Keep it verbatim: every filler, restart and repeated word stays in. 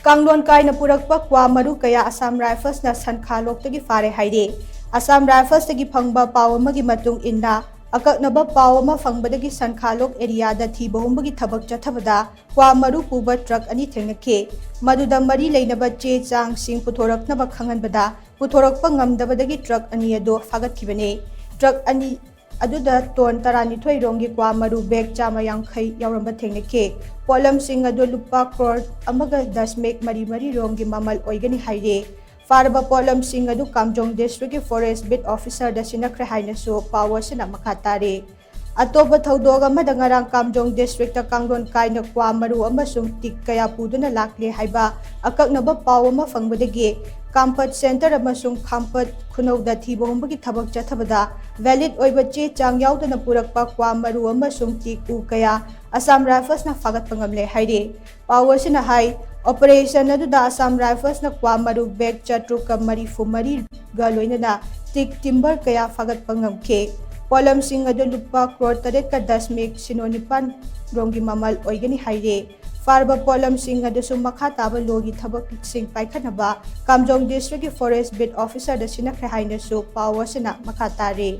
ꯀꯥꯡꯂꯣꯟ ꯀꯥꯏꯅ ꯄꯨꯔꯛꯄ ꯀ꯭ꯋꯥ ꯃꯔꯨ ꯀꯌꯥ ꯑꯁꯥꯝ ꯔꯥꯏꯐꯜꯁꯅ ꯁꯟꯈꯥ ꯂꯣꯛꯇꯒꯤ ꯐꯥꯔꯦ ꯍꯥꯏꯔꯤ꯫ ꯑꯁꯥꯝ ꯔꯥꯏꯐꯜꯁꯇꯒꯤ ꯐꯪꯕ ꯄꯥꯎ ꯑꯃꯒꯤ ꯃꯇꯨꯡ ꯏꯟꯅ, ꯑꯀꯛꯅꯕ ꯄꯥꯎ ꯑꯃ ꯐꯪꯕꯗꯒꯤ ꯁꯟꯈꯥ ꯂꯣꯛ ꯑꯦꯔꯤꯌꯥꯗ ꯊꯤꯕ ꯍꯨꯝꯕꯒꯤ ꯊꯕꯛ ꯆꯠꯊꯕꯗ ꯀ꯭ꯋꯥ ꯃꯔꯨ ꯄꯨꯕ ꯇ꯭ꯔꯛ ꯑꯅꯤ ꯊꯦꯡꯅꯈꯤ꯫ ꯃꯗꯨꯗ ꯃꯔꯤ ꯂꯩꯅꯕ ꯆꯦ ꯆꯥꯡꯁꯤꯡ ꯄꯨꯊꯣꯔꯛꯅꯕ ꯈꯪꯍꯟꯕꯗ ꯄꯨꯊꯣꯔꯛꯄ ꯉꯝꯗꯕꯗꯒꯤ ꯇ꯭ꯔꯛ ꯑꯅꯤ ꯑꯗꯨ ꯐꯥꯒꯠꯈꯤꯕꯅꯤ꯫ ꯇ꯭ꯔꯛ ꯑꯅꯤ ꯑꯗꯨꯗ ꯇꯣꯟ ꯇꯔꯥꯅꯤꯊꯣꯏ ꯔꯣꯝꯒꯤ ꯀ꯭ꯋꯥ ꯃꯔꯨ ꯕꯦꯒ ꯆꯥꯝꯃ ꯌꯥꯡꯈꯩ ꯌꯥꯎꯔꯝꯕ ꯊꯦꯡꯅꯈꯤ꯫ ꯄꯣꯠꯂꯝꯁꯤꯡ ꯑꯗꯨ ꯂꯨꯄꯥ ꯀ꯭ꯔꯣꯔ ꯑꯃꯒ ꯗꯁꯃꯤꯛ ꯃꯔꯤ ꯃꯔꯤ ꯔꯣꯝꯒꯤ ꯃꯃꯜ ꯑꯣꯏꯒꯅꯤ ꯍꯥꯏꯔꯤ꯫ ꯐꯥꯔꯕ ꯄꯣꯠꯂꯝꯁꯤꯡ ꯑꯗꯨ ꯀꯥꯝꯖꯣꯡ ꯗꯤꯁꯇ꯭ꯔꯤꯛꯀꯤ ꯐꯣꯔꯦꯁ ꯕꯤꯠ ꯑꯣꯐꯤꯁꯔꯗ ꯁꯤꯟꯅꯈ꯭ꯔꯦ ꯍꯥꯏꯅꯁꯨ ꯄꯥꯎ ꯑꯁꯤꯅ ꯃꯈꯥ ꯇꯥꯔꯤ꯫ ꯑꯇꯣꯞꯄ ꯊꯧꯗꯣꯛ ꯑꯃꯗ, ꯉꯔꯥꯡ ꯀꯥꯝꯖꯣꯡ ꯗꯤꯁꯇ꯭ꯔꯤꯛꯇ ꯀꯥꯡꯂꯣꯟ ꯀꯥꯏꯅ ꯀ꯭ꯋꯥ ꯃꯔꯨ ꯑꯃꯁꯨꯡ ꯇꯤꯛ ꯀꯌꯥ ꯄꯨꯗꯨꯅ ꯂꯥꯛꯂꯦ ꯍꯥꯏꯕ ꯑꯀꯛꯅꯕ ꯄꯥꯎ ꯑꯃ ꯐꯪꯕꯗꯒꯤ ꯀꯥꯝꯄꯠ ꯁꯦꯟꯇꯔ ꯑꯃꯁꯨꯡ ꯈꯥꯝꯄꯠ ꯈꯨꯅꯧꯗ ꯊꯤꯕ ꯍꯨꯝꯕꯒꯤ ꯊꯕꯛ ꯆꯠꯊꯕꯗ ꯚꯦꯂꯤꯗ ꯑꯣꯏꯕ ꯆꯦ ꯆꯥꯡ ꯌꯥꯎꯗꯅ ꯄꯨꯔꯛꯄ ꯀ꯭ꯋꯥ ꯃꯔꯨ ꯑꯃꯁꯨꯡ ꯇꯤꯛ ꯎ ꯀꯌꯥ ꯑꯁꯥꯝ ꯔꯥꯏꯐꯜꯁꯅ ꯐꯥꯒꯠꯄ ꯉꯝꯂꯦ ꯍꯥꯏꯔꯤ꯫ ꯄꯥꯎ ꯑꯁꯤꯅ ꯍꯥꯏ, ꯑꯣꯄꯔꯦꯁꯟ ꯑꯗꯨꯗ ꯑꯁꯥꯝ ꯔꯥꯏꯐꯜꯁꯅ ꯀ꯭ꯋꯥ ꯃꯔꯨ ꯕꯦꯒ ꯆꯥꯇ꯭ꯔꯨꯛꯀ ꯃꯔꯤꯐꯨ ꯃꯔꯤꯒ ꯂꯣꯏꯅꯅ ꯇꯤꯛ ꯇꯤꯝꯕꯔ ꯀꯌꯥ ꯐꯥꯒꯠꯄ ꯉꯝꯈꯤ꯫ ꯄꯣꯠꯂꯝꯁꯤꯡ ꯑꯗꯨ ꯂꯨꯄꯥ ꯀ꯭ꯔꯣꯔ ꯇꯔꯦꯠꯀ ꯗꯁꯃꯤꯛ ꯁꯤꯅꯣ ꯅꯤꯄꯥꯟ ꯔꯣꯝꯒꯤ ꯃꯃꯜ ꯑꯣꯏꯒꯅꯤ ꯍꯥꯏꯔꯤ꯫ ꯐꯥꯔꯕ ꯄꯣꯠꯂꯝꯁꯤꯡ ꯑꯗꯨꯁꯨ ꯃꯈꯥ ꯇꯥꯕ ꯂꯣꯒꯤ ꯊꯕꯛꯁꯤꯡ ꯄꯥꯏꯈꯠꯅꯕ ꯀꯥꯝꯖꯣꯡ ꯗꯤꯁꯇ꯭ꯔꯤꯛꯀꯤ ꯐꯣꯔꯦꯁ ꯕꯤꯠ ꯑꯣꯐꯤꯁꯔꯗ ꯁꯤꯟꯅꯈ꯭ꯔꯦ ꯍꯥꯏꯅꯁꯨ ꯄꯥꯎ ꯑꯁꯤꯅ ꯃꯈꯥ ꯇꯥꯔꯤ꯫